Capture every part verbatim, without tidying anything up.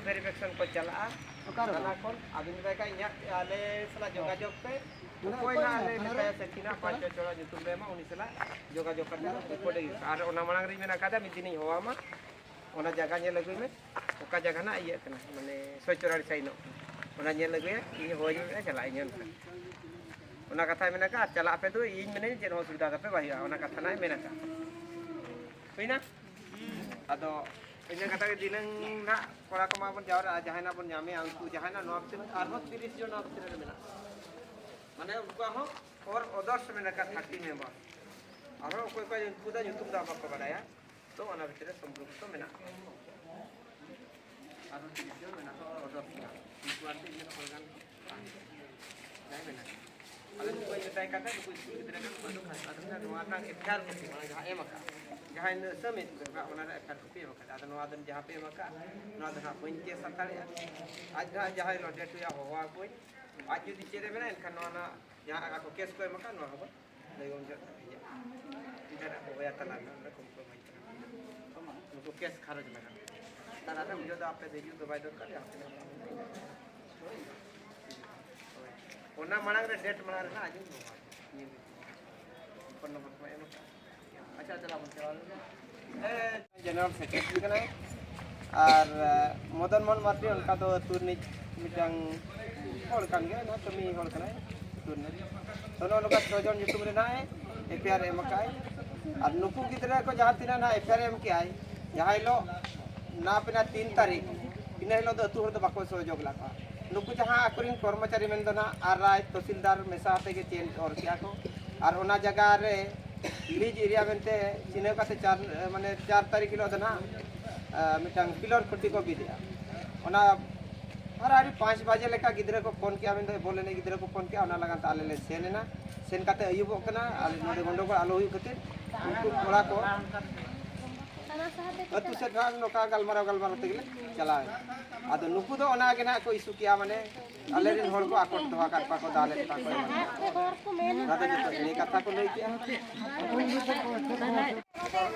Verification ᱠᱚ ᱪᱟᱞᱟᱜᱼᱟ᱾ ᱚᱠᱟ ᱨᱮ? ᱛᱷᱟᱱᱟ ᱠᱷᱚᱱ ᱟᱹᱵᱤᱱ ᱵᱟᱭ ᱠᱷᱟᱱ ᱤᱧᱟᱹᱜ, ᱟᱞᱮ ᱥᱟᱞᱟᱜ ᱡᱳᱜᱟᱡᱳᱜᱽ ᱯᱮ᱾ ᱢᱟᱱᱮ ᱚᱠᱚᱭ ᱚᱠᱚᱭ ᱱᱟᱦᱟᱜ ᱢᱮᱱᱟᱜᱼᱟ ᱞᱮ ᱛᱷᱟᱱᱟ ᱨᱮ? ᱢᱮᱛᱟᱭᱟ ᱥᱟᱹᱠᱷᱤ ᱱᱟᱦᱟᱜ ᱯᱟᱸᱪ ᱪᱷᱚ ᱡᱚᱲᱟ ᱧᱩᱛᱩᱢ ᱞᱮ ᱮᱢᱟ, ᱩᱱᱤ ᱥᱟᱞᱟᱜ ᱡᱳᱜᱟᱡᱳᱜᱽ ᱠᱟᱛᱮ ᱨᱤᱯᱳᱨᱴ ᱮ ᱦᱩᱭᱩᱜᱼᱟ᱾ ᱟᱨ ᱚᱱᱟ ᱢᱟᱲᱟᱝ ᱨᱤᱧ ᱢᱮᱱ ᱟᱠᱟᱫᱟ, ᱢᱤᱫ ᱫᱤᱱᱤᱧ ᱦᱚᱦᱚᱣᱟᱢᱟ, ᱚᱱᱟ ᱡᱟᱭᱜᱟ ᱧᱮᱞ ᱟᱹᱜᱩᱭ ᱢᱮ, ᱚᱠᱟ ᱡᱟᱭᱜᱟ ᱱᱟᱦᱟᱜ ᱤᱭᱟᱹᱜ ᱠᱟᱱᱟ, ᱢᱟᱱᱮ ᱥᱚᱭ ᱪᱚᱨᱟᱲᱤ ᱥᱟᱭᱤᱱᱚᱜ ᱠᱟᱱᱟ, ᱚᱱᱟ ᱧᱮᱞ ᱟᱹᱜᱩᱭᱟ, ᱤᱧ ᱦᱚᱦᱚᱣᱟᱹᱧ ᱢᱮ, ᱪᱟᱞᱟᱜ ᱟᱹᱧ ᱚᱱᱠᱟ᱾ ᱚᱱᱟ ᱠᱟᱛᱷᱟᱭ ᱢᱮᱱ ᱟᱠᱟᱫ, ᱟᱨ ᱪᱟᱞᱟᱜ ᱟᱯᱮ ᱫᱚ ᱤᱧ ᱢᱮᱱᱟᱹᱧ, ᱪᱮᱫ ᱦᱚᱸ ᱚᱥᱩᱵᱤᱫᱷᱟ ᱛᱟᱯᱮ ᱵᱟᱭ ᱦᱩᱭᱩᱜᱼᱟ, ᱚᱱᱟ ᱠᱟᱛᱷᱟ ᱱᱟᱦᱟᱜ ᱢᱮᱱ ᱟᱠᱟᱫ᱾ ᱦᱩᱭᱱᱟ? ᱟᱫᱚ ᱤᱱᱟᱹ ᱠᱟᱛᱷᱟ ᱜᱮ, ᱫᱷᱤᱱᱟᱹᱝ ᱱᱟᱦᱟᱜ ᱠᱚᱲᱟ ᱠᱚᱢᱟ ᱵᱚᱱ ᱡᱟᱣᱨᱟᱜᱼᱟ, ᱡᱟᱦᱟᱸᱭ ᱱᱟᱦᱟᱜ ᱵᱚᱱ ᱧᱟᱢᱮᱭᱟ, ᱩᱱᱠᱩ ᱡᱟᱦᱟᱸᱭ ᱱᱟᱦᱟᱜ ᱱᱚᱣᱟ ᱵᱷᱤᱛᱤᱨ ᱨᱮ, ᱟᱨᱦᱚᱸ ᱛᱤᱨᱤᱥ ᱡᱚᱱ ᱱᱚᱣᱟ ᱵᱷᱤᱛᱤᱨ ᱨᱮ ᱢᱮᱱᱟᱜ ᱠᱚᱣᱟ᱾ ᱢᱟᱱᱮ ᱩᱱᱠᱩᱣᱟᱜ ᱦᱚᱸ ᱯᱷᱚᱨ ᱚᱫᱟᱨᱥ ᱢᱮᱱᱟᱜ ᱠᱟᱜ ᱛᱷᱟᱨᱴᱤ ᱢᱮᱢᱵᱟᱨ᱾ ᱟᱨᱦᱚᱸ ᱚᱠᱚᱭ ᱚᱠᱚᱭ ᱩᱱᱠᱩ ᱫᱚ ᱧᱩᱛᱩᱢ ᱫᱚ ᱵᱟᱠᱚ ᱵᱟᱰᱟᱭᱟ, ᱛᱚ ᱚᱱᱟ ᱵᱷᱤᱛᱤᱨ ᱨᱮ ᱥᱚᱢᱯᱨᱩᱠᱛᱚ ᱢᱮᱱᱟᱜ ᱠᱚᱣᱟ᱾ ᱟᱨᱦᱚᱸ ᱛᱤᱨᱤᱥ ᱡᱚᱱ ᱢᱮᱱᱟᱜ ᱠᱚᱣᱟ ᱚᱫᱟᱨᱥ ᱨᱮᱱᱟᱜ, ᱩᱱᱠᱩ ᱟᱨ ᱛᱤᱱᱟᱹᱜ ᱦᱚᱲ ᱜᱟᱱ ᱠᱚ ᱛᱟᱦᱮᱸ ᱠᱟᱱᱟ᱾ ᱡᱟᱦᱟᱸᱭ ᱢᱮᱱᱟᱜ ᱠᱚᱣᱟ᱾ ᱟᱫᱚ ᱱᱩᱠᱩᱧ ᱢᱮᱛᱟᱭ ᱠᱟᱱ ᱛᱟᱦᱮᱸᱫ, ᱱᱩᱠᱩ ᱥᱠᱩᱞ ᱜᱤᱫᱽᱨᱟᱹ ᱠᱟᱱᱟ ᱠᱚ, ᱟᱫᱚ ᱠᱷᱟᱱ ᱟᱫᱚ ᱱᱚᱣᱟ ᱨᱮᱱᱟᱜ ᱮᱯᱷ ᱟᱭ ᱟᱨ ᱠᱚᱯᱤ, ᱚᱱᱟ ᱡᱟᱦᱟᱸ ᱮᱢ ᱟᱠᱟᱫ, ᱡᱟᱦᱟᱸᱭ ᱱᱟᱹᱥᱟᱹ ᱢᱮᱫ ᱠᱚ ᱮᱢ ᱟᱠᱟᱫ, ᱚᱱᱟ ᱨᱮᱱᱟᱜ ᱮᱯᱷ ᱟᱭ ᱟᱨ ᱠᱚᱯᱤ ᱮᱢ ᱟᱠᱟᱫ᱾ ᱟᱫᱚ ᱱᱚᱣᱟ ᱫᱚ ᱡᱟᱦᱟᱸ ᱯᱮ ᱮᱢ ᱟᱠᱟᱫ, ᱱᱚᱣᱟ ᱫᱚ ᱱᱟᱦᱟᱜ ᱵᱟᱹᱧ ᱠᱮᱥ ᱦᱟᱛᱟᱲᱮᱜᱼᱟ᱾ ᱟᱡ ᱱᱟᱦᱟᱜ ᱡᱟᱦᱟᱸᱭ ᱦᱤᱞᱳᱜ ᱰᱮᱴ ᱦᱩᱭᱩᱜᱼᱟ, ᱦᱚᱦᱚ ᱟᱠᱚᱣᱟᱹᱧ᱾ ᱟᱡ ᱡᱩᱫᱤ ᱪᱮᱫ ᱮ ᱢᱮᱱᱟ, ᱮᱱᱠᱷᱟᱱ ᱱᱚᱣᱟ ᱱᱟᱦᱟᱜ ᱡᱟᱦᱟᱸ ᱟᱠᱚ ᱠᱮᱥ ᱠᱚ ᱮᱢ ᱟᱠᱟᱫ, ᱱᱚᱣᱟ ᱦᱚᱸᱵᱚᱱ ᱞᱟᱹᱭ ᱵᱚᱱ ᱡᱚᱜ ᱤᱭᱟᱹ, ᱤᱱᱴᱟᱨᱱᱮᱴ ᱵᱚᱭᱦᱟ ᱛᱟᱞᱟ ᱨᱮ ᱚᱸᱰᱮ ᱠᱚᱢᱯᱨᱳᱢᱟᱭᱤᱡᱽ ᱠᱟᱱᱟ᱾ ᱱᱩᱠᱩ ᱠᱮᱥ ᱠᱷᱟᱨᱚᱪ ᱞᱟᱜᱟᱜ᱾ ᱛᱟᱦᱞᱮ ᱟᱫᱚ ᱵᱩᱡᱷᱟᱹᱣ ᱫᱚ ᱟᱯᱮ ᱫᱚ ᱦᱤᱡᱩᱜ ᱫᱚ ᱵᱟᱭ ᱫᱚᱨᱠᱟᱨ, ᱡᱟᱦᱟᱸ ᱛᱤᱱᱟᱹᱜ ᱦᱚᱲ ᱦᱳᱭ᱾ ᱚᱱᱟ ᱢᱟᱲᱟᱝ ᱨᱮ, ᱰᱮᱴ ᱢᱟᱲᱟᱝ ᱨᱮ ᱦᱟᱸᱜ ᱟᱸᱡᱚᱢ ᱫᱚ ᱵᱟᱝ᱾ ᱯᱷᱳᱱ ᱱᱚᱢᱵᱚᱨ ᱠᱚ ᱮᱢ ᱟᱠᱟᱫ᱾ ᱟᱪᱪᱷᱟ, ᱪᱟᱞᱟᱣ ᱵᱚᱱ ᱪᱟᱞᱟᱣ ᱞᱮᱱ ᱜᱮ᱾ ᱦᱮᱸ, ᱡᱮᱱᱟᱨᱮᱞ ᱥᱮᱠᱨᱮᱴᱟᱨᱤ ᱠᱟᱱᱟᱭ᱾ ᱟᱨ, ᱮ, ᱢᱚᱫᱚᱱ ᱢᱳᱦᱚᱱ ᱢᱟᱨᱰᱤ ᱚᱱᱠᱟ ᱫᱚ ᱟᱹᱛᱩ ᱨᱤᱱᱤᱡ ᱢᱤᱫᱴᱟᱝ ᱦᱚᱲ ᱠᱟᱱ ᱜᱮᱭᱟᱭ, ᱱᱚᱣᱟ ᱠᱟᱹᱢᱤ ᱦᱚᱲ ᱠᱟᱱᱟᱭ ᱟᱹᱛᱩ ᱨᱤᱱᱤᱡ᱾ ᱛᱚ, ᱱᱚᱜᱼᱚ ᱱᱚᱝᱠᱟ ᱪᱷᱚ ᱡᱚᱱ ᱧᱩᱛᱩᱢ ᱨᱮ ᱱᱟᱦᱟᱜ ᱮ ᱮᱯᱷ ᱟᱭ ᱟᱨ ᱮᱢ ᱟᱠᱟᱫᱼᱟᱭ᱾ ᱟᱨ ᱱᱩᱠᱩ ᱜᱤᱫᱽᱨᱟᱹ ᱠᱚ ᱡᱟᱦᱟᱸ ᱛᱤᱱᱟᱹᱜ ᱱᱟᱦᱟᱜ ᱮᱯᱷ ᱟᱭ ᱟᱨ ᱮᱢ ᱠᱮᱜᱼᱟᱭ, ᱡᱟᱦᱟᱸ ᱦᱤᱞᱳᱜ ᱱᱟᱯ ᱮᱱᱟ ᱛᱤᱱ ᱛᱟᱹᱨᱤᱠᱷ, ᱤᱱᱟᱹ ᱦᱤᱞᱳᱜ ᱫᱚ ᱟᱹᱛᱩ ᱦᱚᱲ ᱫᱚ ᱵᱟᱠᱚ ᱥᱚᱦᱚᱡᱳᱜᱽ ᱞᱮᱫ ᱠᱚᱣᱟ᱾ ᱱᱩᱠᱩ ᱡᱟᱦᱟᱸ ᱟᱠᱚᱨᱮᱱ ᱠᱚᱨᱢᱚᱪᱟᱨᱤ ᱢᱮᱱᱫᱚ ᱱᱟᱦᱟᱜ ᱟᱨ ᱟᱭ, ᱛᱚᱦᱥᱤᱞᱫᱟᱨ ᱢᱮᱥᱟ ᱟᱛᱮ ᱜᱮ ᱪᱮᱧᱡᱽ ᱚᱨ ᱠᱮᱜᱼᱟ ᱠᱚ᱾ ᱟᱨ ᱚᱱᱟ ᱡᱟᱭᱜᱟ ᱨᱮ ᱞᱤᱡᱽ ᱮᱨᱤᱭᱟ ᱢᱮᱱᱛᱮ ᱪᱤᱱᱦᱟᱹᱣ ᱠᱟᱛᱮ ᱪᱟᱨ, ᱢᱟᱱᱮ ᱪᱟᱨ ᱛᱟᱹᱨᱤᱠᱷ ᱦᱤᱞᱳᱜ ᱫᱚ ᱱᱟᱦᱟᱜ, ᱟ, ᱢᱤᱫᱴᱟᱝ ᱯᱤᱞᱚᱨ ᱠᱷᱩᱱᱴᱤ ᱠᱚ ᱵᱤᱫ ᱮᱜᱼᱟ᱾ ᱚᱱᱟ ᱦᱟᱨᱟᱦᱟᱨᱤ ᱯᱟᱸᱪ ᱵᱟᱡᱮ ᱞᱮᱠᱟ ᱜᱤᱫᱽᱨᱟᱹ ᱠᱚ ᱯᱷᱳᱱ ᱠᱮᱜᱼᱟ, ᱢᱮᱱᱫᱚ ᱵᱚᱞ ᱮᱱᱮᱡ ᱜᱤᱫᱽᱨᱟᱹ ᱠᱚ ᱯᱷᱳᱱ ᱠᱮᱜᱼᱟ, ᱚᱱᱟ ᱞᱟᱜᱟᱱ ᱛᱮ ᱟᱞᱮ ᱞᱮ ᱥᱮᱱ ᱮᱱᱟ᱾ ᱥᱮᱱ ᱠᱟᱛᱮ ᱟᱹᱭᱩᱵᱚᱜ ᱠᱟᱱᱟ, ᱟᱞᱮ ᱱᱚᱰᱮ ᱜᱚᱱᱰᱚᱜᱳᱲ ᱟᱞᱚ ᱦᱩᱭᱩᱜ ᱠᱷᱟᱹᱛᱤᱨ ᱩᱱᱠᱩ ᱠᱚᱲᱟ ᱠᱚ ᱟᱹᱛᱩ ᱥᱮᱫ ᱱᱟᱦᱟᱜ ᱱᱚᱝᱠᱟ ᱜᱟᱞᱢᱟᱨᱟᱣ ᱜᱟᱞᱢᱟᱨᱟᱣ ᱛᱮᱜᱮ ᱞᱮ ᱪᱟᱞᱟᱣ ᱮᱱᱟ᱾ ᱟᱫᱚ ᱱᱩᱠᱩ ᱫᱚ ᱚᱱᱟ ᱜᱮ ᱱᱟᱦᱟᱜ ᱠᱚ ᱤᱥᱩ ᱠᱮᱜᱼᱟ, ᱢᱟᱱᱮ ᱟᱞᱮ ᱨᱮᱱ ᱦᱚᱲ ᱠᱚ ᱟᱠᱚᱴ ᱫᱚᱦᱚ ᱟᱠᱟᱫ ᱠᱚᱣᱟ ᱠᱚ, ᱫᱟᱞᱮᱫ ᱠᱚᱣᱟ ᱠᱚ᱾ ᱚᱱᱟ ᱫᱚ ᱡᱚᱛᱚ ᱤᱱᱟᱹ ᱠᱟᱛᱷᱟ ᱠᱚ ᱞᱟᱹᱭ ᱠᱮᱜᱼᱟ᱾ ᱱᱚᱰᱮ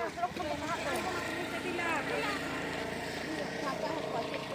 ᱦᱚᱸ ᱥᱚᱲᱚᱠ ᱠᱷᱚᱱ ᱞᱮ ᱥᱟᱦᱟᱜ ᱠᱟᱱᱟ᱾ ᱥᱟᱱᱛᱟᱲ ᱦᱚᱲ ᱠᱚᱣᱟᱜ ᱪᱮᱫ ᱠᱚ